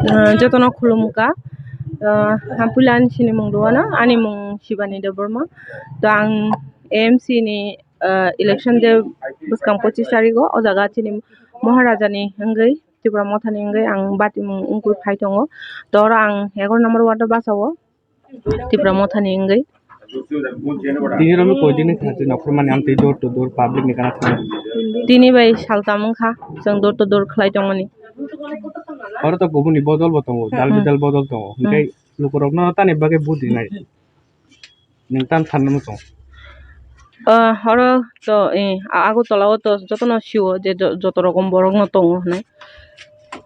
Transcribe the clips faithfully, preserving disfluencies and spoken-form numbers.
Ah, jotono khulumkha. Ah, ang puila ani sinimung rwano, ani mung Shibani Debbarma. To ang A M C ni, ah, election je bwskang pochis tarigo, o jaga chini Maharaja ni wngwi, Tipra Motha ni wngwi ang batimung wngwi phai tongo. To oro ang egaroh number ward o basa o. Tipra Motha ni wngwi. Tini romwi koi din wngkha chwng nongkhormani amtwi door to door public ni gana thangwi? Tini bai saltam wngkha chwng door to door khlai tongmani. Oro to kubuni bodol bo tongo, dal Hmm. bidal bodol tongo. Hmm. Hinkhe lukurokno tani bagwi vote rinai. Nwng tam sanna muchung? Ah, oro to, eh, a-, Agartala o to jotono sio je jo-, joto rokom borok no tongo hinwi.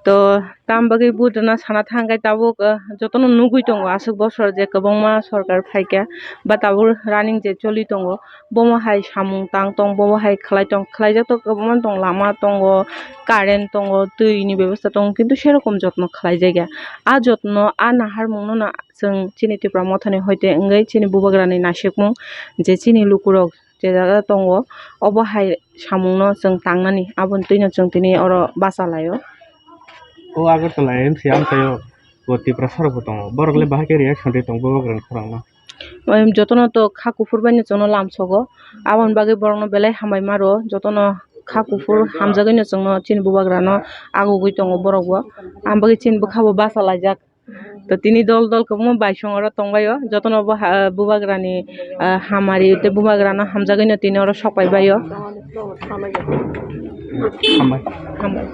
To tam bagwi vote rwna sana thang khe tabuk, ah, jotono nugwi tongo aswk bosor je kwbangma sorkar phaikha ba tabuk running je choli tongo, bomo hai samung tang tong, bomo hai khlai tong, khlaijak to kwbangma tong, lama tongo, current tongo, twi ni bebosta tongo, kintu serokom jotno khlaijakya. A jotno, a naharmung no chwng chini Tipra Motha ni hoite wngwi chini bubagra ni naisikmung je chini lukurok je jaga tongo, obo hai samung no chwng tangnani, aboni twino chwng tini oro bacha laio. O Agartala M C amchaio bo Tiprasa rok bo tongo, borok le bahai khe reaction rwi tongo bubagra ni khorang no. Em, jotono to kha kuphur bai no chwngno lamsogo, aboni bagwi borok no belai hambai ma rwo, jotono kha kuphur hamjagwi no chwngno chini bubagra no agugwi tongo borok bo, aboni bagwi chini bwkha bo bacha laijak. To tini dol dol kwbangma baisong oro tongbaio, jotono bo ha-, bubagrani, ah, hamari tei bubagrano hamjagwino tini oro sokpaibaio. Hambai. Hambai.